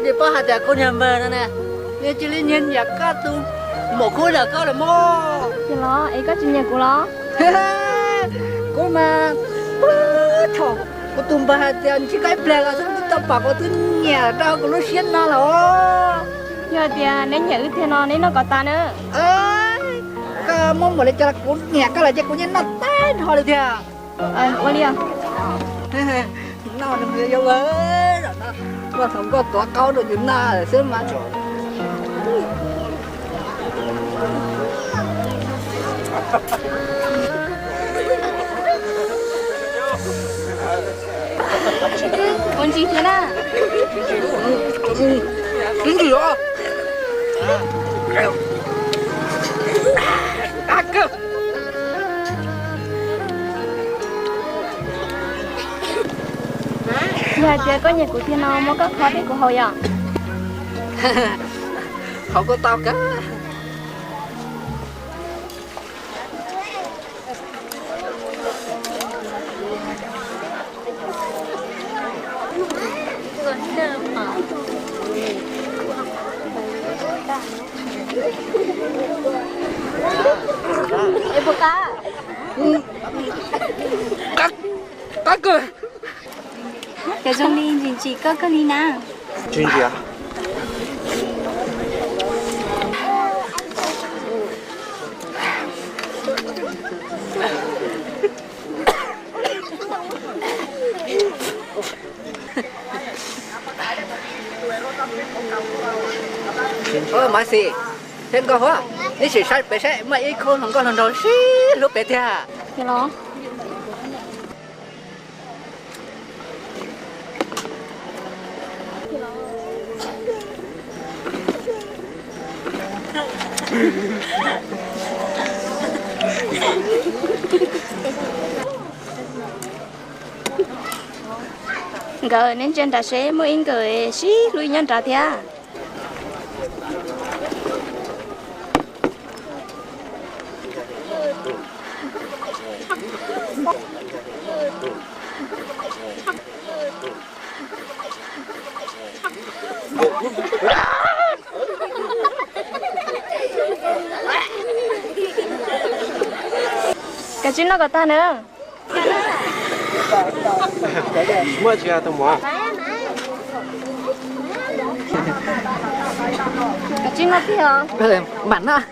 Ces paub hais tias kuv niag npawg no ne, nws cia li nyiag nyiam koj tus muam khub ntawm koj lawm mog. Los es koj tsis nyiam kuv los? Kuv mas, thaum kuv tus npawg hais tias ntsib koj ib pliag los xwb kuv twb tau pom kuv twb nyiam rau kuv lub siab no los. Yog hais tias neb nyiam wb tiag no neb noj kom tas na. Koj muab npaum li cas los kuv nyiam koj lawm ces kuv yeej noj tag nrho li tiag. Ua li os. Noj nws yuav ua, ua thaum nkauj tuav qaub rau yus noj xwb mas. Ua ntsis thiab na. Ntsis os. Yog hais tias koj nyiam kuv tiag no muab koj kho rau kuv haus yom. Haus kuj tau kawg. Qab kawg. Cov zoo li ntsim ntsim koj kawg li na. Tsis ntsim. Maiv Xis, thiab Nkauj Huab, neb sim saib pem saib muaj ib khub hluas nkauj hluas nraug sib hlub pem tiag. Nkawd, neb ntsia nrad seb muaj ib nkawd sib hlub nyob nrad thiab. Kav tsij noj kom tag na. Muaj tsis tau mov. Kav tsij noj tiag os. Mam noj.